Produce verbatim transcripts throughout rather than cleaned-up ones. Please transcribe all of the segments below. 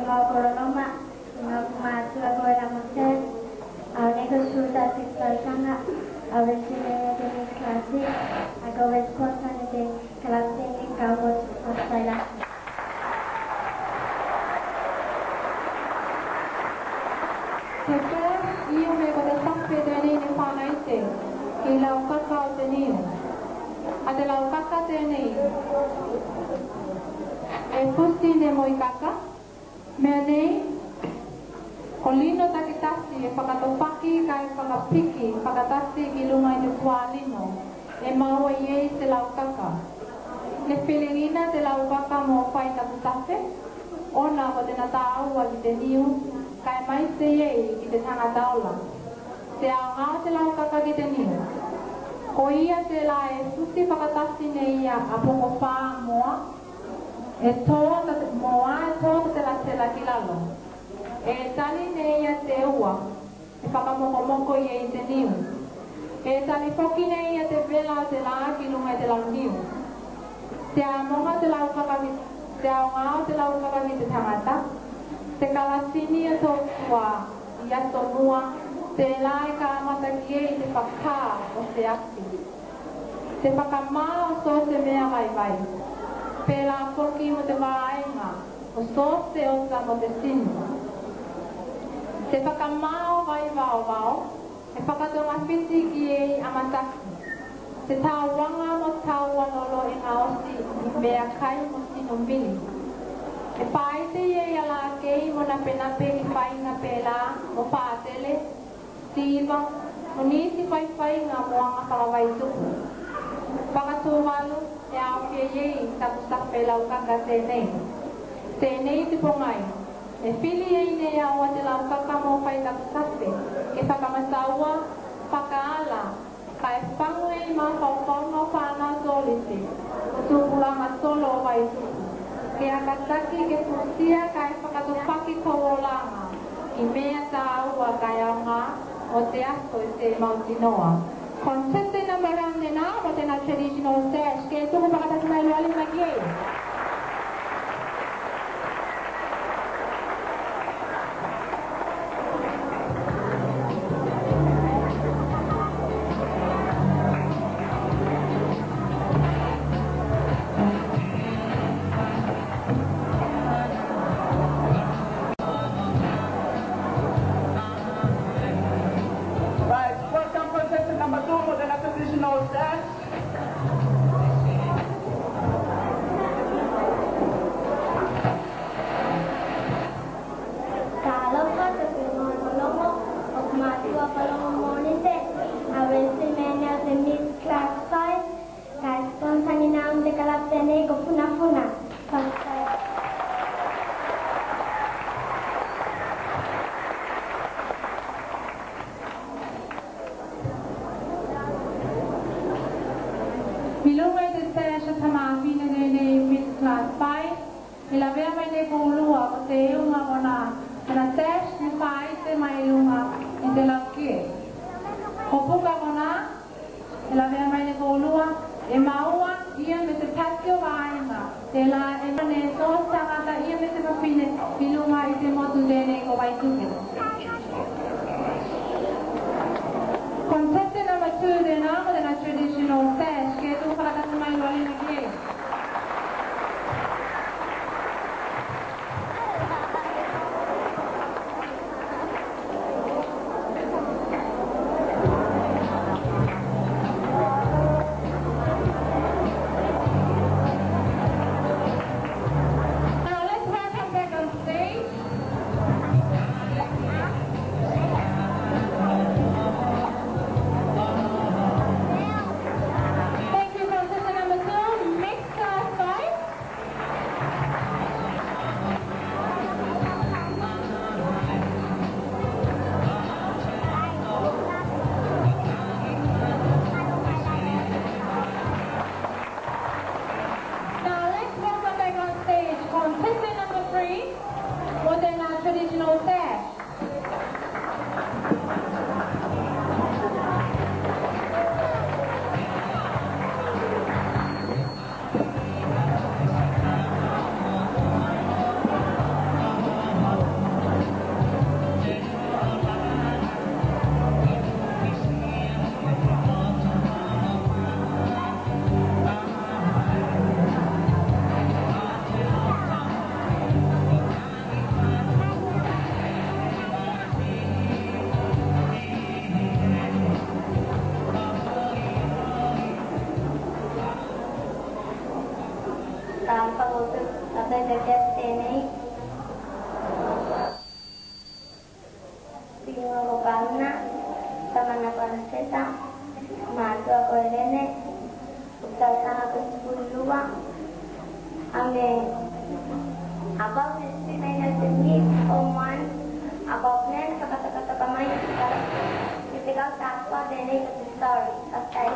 Ko Loloma, ko hoku matua ko Ela Moses, au nei ko Suta Six Tautanga, au e sine nei te Miss Class six, au ko e sponsor nei te kalasi nei ka mo Australia. Te first, io me ko te tape tenei ne fanaite ki laukaka o te niu. A te laukaka tenei e fusi ne moikaka, mea nei ko lino takitasi e fakatopaki kae fakapiki fakatasi ki luga i te tualino e maua i ei te laukaka. Ne filigina te laukaka mo fai taku tafe, ona ko tena taua ki te niu, kae maise i ei ki te tagata ola. Te aoga o te laukaka ki te niu. Ko ia tela e fusi fakatasi ne ia a pokofa moa, e to ta-, moa e to tatelatela ki lalo. E tali ne ia te ua e fakamokomoko i ei te niu. E tali foki ne ia te vela o te la ki luga i te launiu. Te aoga o te laukaka ki, te aoga o te laukaka ki te tagata. Te kalasini o tou tua i aso mua, tela e kamata ki ei te faka o se afi. Te fakama o so se mea vaivai, pela foki mo te vaega o so se ota mo te sini. Te fakama o vaivaovao e fakatogafiti ki ei a mataki. Te tauaga mo taua lolo e gaosi i meakai mo sino mili. E faite i ei a lakei mo napenape i faiga pela mo patele, siva, mo nisi faifaiga mo aga fakavaitupu. Fakatuvalu, e aofia i ei taku tafe laukaka tenei. Tenei te pogai, e fili ei ne aua te laukaka mo fai taku tafe ke fakamataua, fakaala, kae fagu ei mafaufauga o fanau tolisi mo tupulaga solo o vaitupu, ke akataki ke fusia kae fakatupaki tou olaga ki mea taua kae aoga mo te aso e se mautinoa. Contestant number one tena mo tena traditional sash, ke tuku fakatasi mai lua lima ki ei. Right, welcome contestant number two mo tena traditional sash. Talofa, toku igoa ko Logo, o ku matua ko Logo Monite, au e sine nei o te Miss Class five, kae sponsor nei au te kalapu tenei ko Funafuna. I luga i te sash a tamafine nei, nei Miss Class five, e lavea mai ne koulua ko te iuga kona, kona sash ne faite mai luga i te lauke. Ko puka kona, e lavea mai ne koulua, e maua ia me te pati o vaega, tela e mane so tagata ia me te fafine i luga i te motu tenei ko Vaitupu. Contestant number two tena mo tena traditional sash, ke tuku fakatasi mai lua lima ki ei. Now let's welcome back on stage. Tatou te test tenei. Sigoa ko Pauna, tamana ko Alaseta, matua ko Elene, tausaga ko sefulu lua. Ame, about the female, the Miss Form One, about men, fakatokatoka mai ki te kau tafa tenei. Sorry, okay.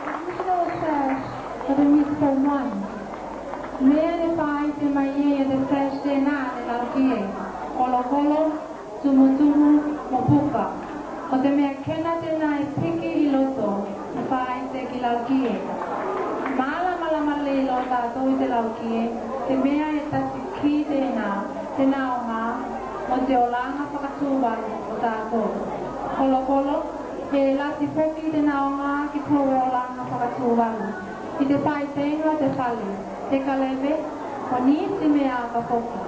Traditional sash for the Miss Form One. Mea ne faite mai ei a te sash tenā ne lau ki ei: kolokolo, tumutumu mo puka. Ko te mea kena tenā e piki i loto ne faite ki lau ki ei. Malamalama lei loa tatou i te lau ki ei, te mea e tasi ki tenā, tenā o gā mo te olaga fakatuvalu o tatou. Kolokolo, e lasi foki tenā o gā ki tou olaga fakatuvalu, i te faitega o te fale, te kaleve, mo nisi mea aka foki.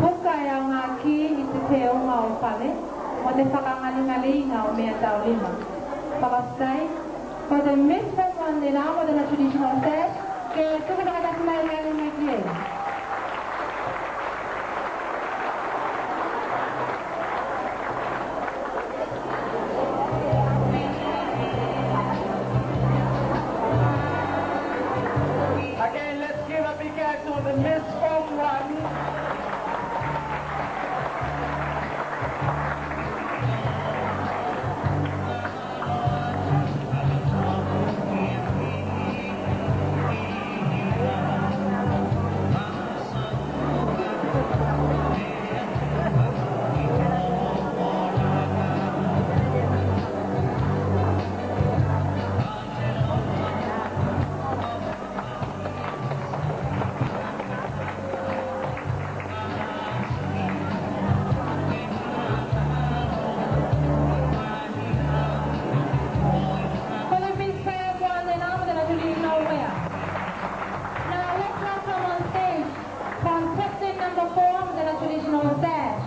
Puka, e aoga ki i te teuga o fale mo te fakagaligaliga o mea taulima. Fakafetai. Ko te Miss Form One tenā mo tena traditional sash, ke tuku fakatasi mai lagi mai ki ei. Again, let's give a big hand to the Miss Form One. Ko te Miss Form One tenā mo tena traditional wear. Now let's welcome on stage contestant number four mo tena traditional sash.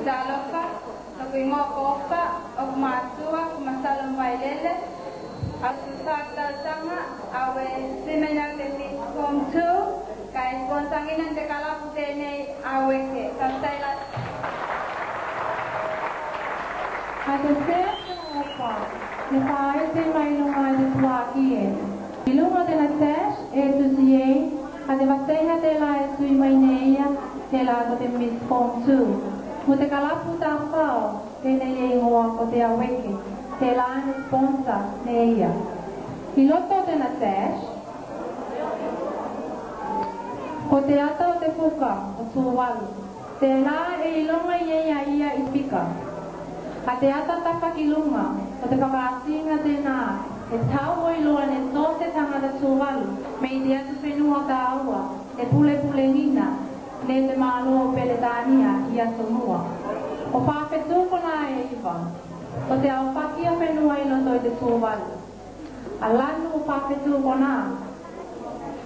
Talofa, toku igoa ko Ofa, oku matua ko Masalo Vailele, au e sefulu fā tausaga, au e semi-finale te Miss Form Two, kae sponsor-gina ne te kalapu tenei a Aweke. Fakafetai lasi. A te sash o Ofa ne faite mai luga i te tuaki e. I luga o tena sash e tusi ei a te vasega telā e sui mai ne ia, telā ko te Miss Form Two. Mo te kalapu tafao tenei e igoa ko te Aweke, telā ne sponsor ne ia. I loto o tena sash ko te ata o te fuka o Tuvalu, telā e iloga i ei a ia i pika. A te ata tafa ki luga, ko te fakaasiga tenā e tau o iloa ne so se tagata Tuvalu me i te atufenua tāua ne pulepulegina ne te malo o Peretania i aso mua. Ko Fafetu konā e iva, ko te aofaki o fenua i loto i te Tuvalu. A lanu o Fafetu konā,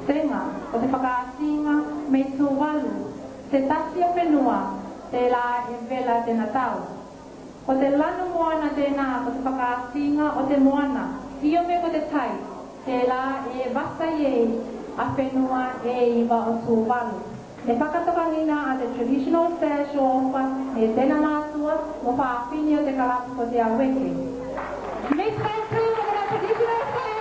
tega, ko te fakaasiga me i Tuvalu, se tasi o fenua telā e vela tena tau. Ko te lanu moana tenā ko te fakaasiga o te moana, io me ko te tai, telā e vasa i ei a fenua e iva o Tuvalu. Ne fakatokagina a te traditional sash o Ofa ne tena matua mo fafine o te kalapu ko te Aweke. Miss Vancouver mo tena traditional sash.